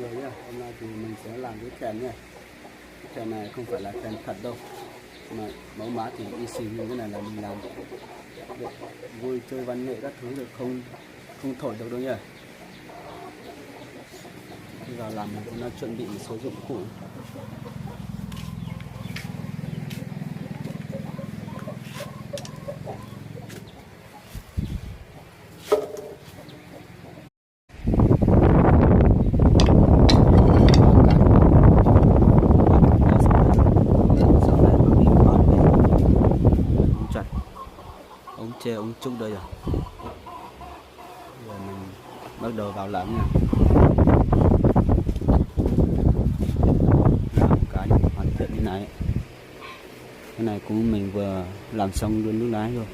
Rồi nhá, hôm nay thì mình sẽ làm cái kèn nha. Cái kèn này không phải là kèn thật đâu. Mà mẫu mã thì y xì như cái này là mình làm để vui chơi văn nghệ các thứ rồi không không thổi được đâu nha. Bây giờ là mình cũng đã chuẩn bị một số dụng cụ. Ống tre, ống trúc đây rồi. Giờ mình bắt đầu vào làm nha. Làm cái hoàn thiện như này. Cái này cũng mình vừa làm xong luôn lưới lái rồi.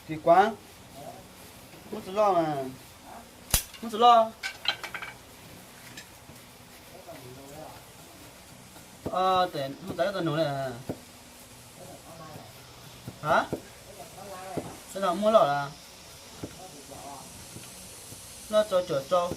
Txiv Kuav, muab txuj loj mas, muab txuj loj. Tes muab txav ib tug nug li. Ha? Sab no muab loj las? Loj rau cuam rau.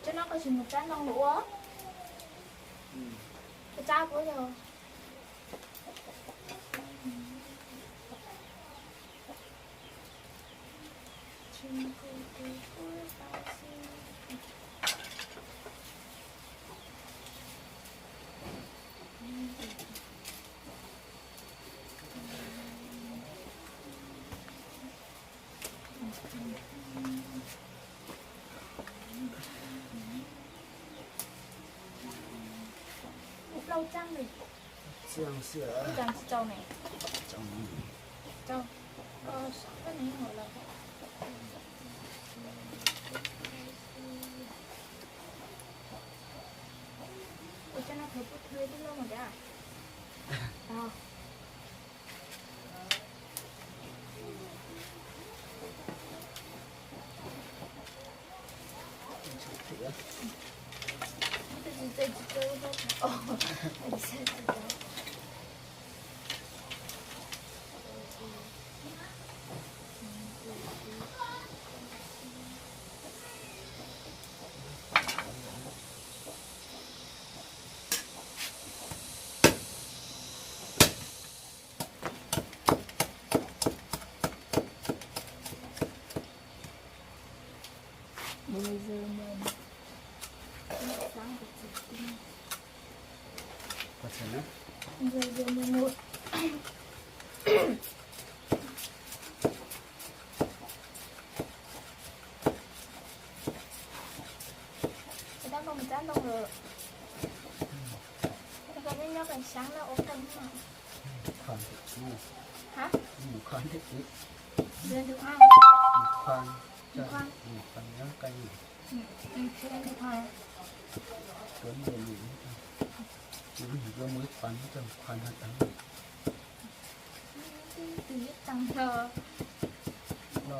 Tsab no koj tsis mus tsab ntoo lawm ua? Koj tsab puas yog? Ua plaub txaj li. Txaj tsis tau ne. Tau. Koj saib koj ne, ua lawm. Ua tsab no khaws pub thw tij laug mas tiag. Tau. Koj nyob pem xeev lawm ua qeej. Ha? Tus ib tag no.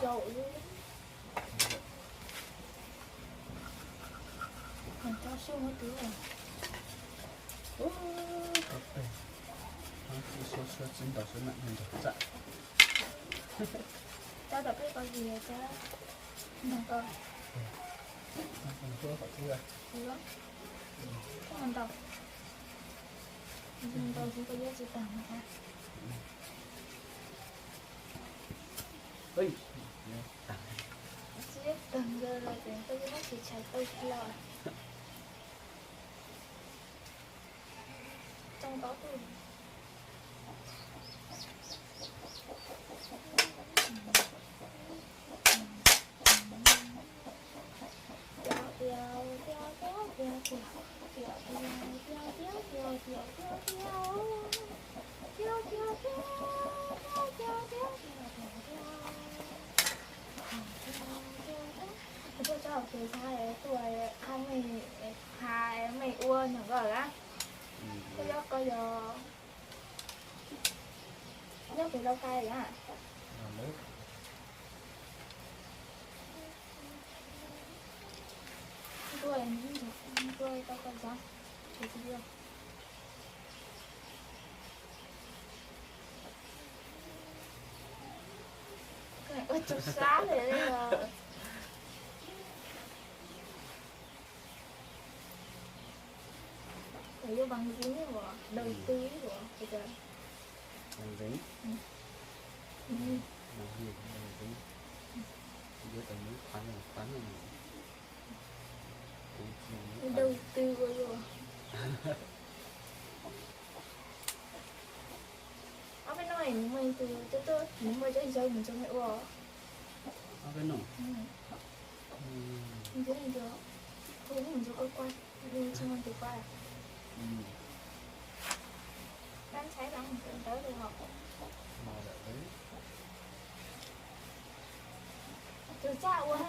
Zaum li. Tso sub muab twv. Ub, tau peg. Suab suab txib ntaus suab nam ntaus txaj. Cov tom peb qhov vim cov ntaus ko. Suab qhov twg? Ntaus. Ntaus tsis tau, yuav tsis tag no. Tsis tag ntawd los ces koj yuav muab tsis tshais tau los. Tsoo tau tus. Tuaj txog ces txhais tuaj qha mej, qha mej ua nyuam nkauj a. Koj yog, koj yog nyob pem Lauj Kais a? Tuaj, tuaj tau koj zov. Ua tsaug sab li os. Yuav bằng chứng uas đầu tư uas Bằng chứng. Bằng việc bằng chứng. Giấy tờ muốn khoán là khoán này. Đầu tư ua luaj. Ob peb hnub nws muaj tus tuaj tuaj, nws muaj cov zaub nws tso mej ua. Ob peb hnub. Nws tus, hu nws tus koj qua, nws tsis muaj tus qua. Dab ntxhais los mus ntawd ntawd los. Tus txaj ua ne.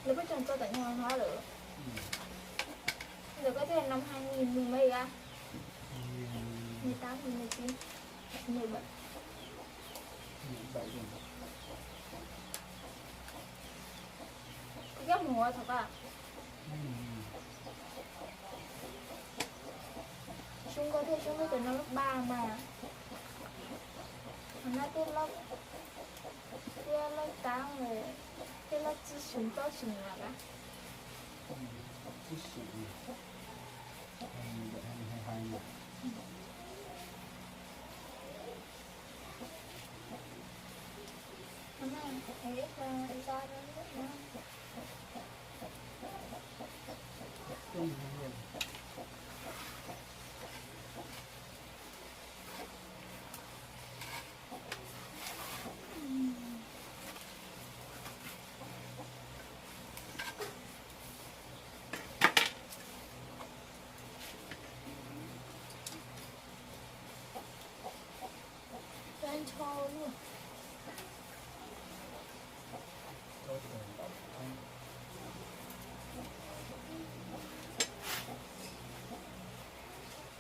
Lawv peb tseem tso tom nyog no lawm. Ntawm koj thiaj năm hai nghìn mười mấy a? Mười tám, mười chín, mười bảy. Koj nyob mus ua thaum koj xyoo, koj thiaj xyoo, koj cov no lớp ba mas. Thaum no twb lớp, twb lớp tám lawm, twb lớp tsib xyoos plaub xyoos lawm.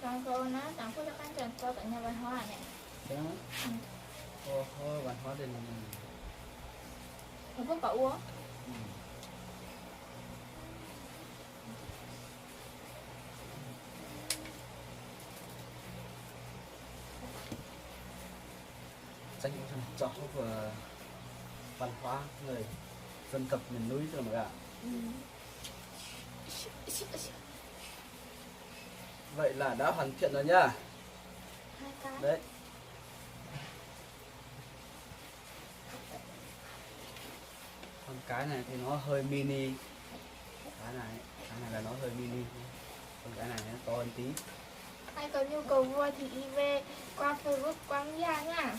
Tau koj na, tau koj cov qab ntses koj tom nyog vas hov ne. Ua hauv văn hóa Tây Nguyên. Ua pab kom ua. Txog hauv văn hóa người dân tộc miền núi rồi mà ạ. Vậy là đã hoàn thiện rồi nha. Đấy. Con cái này thì nó hơi mini. Cái này, cái này là nó hơi mini. Con cái này nó to hơn tí. Ai có nhu cầu mua thì i về qua Facebook Quang Gia nha.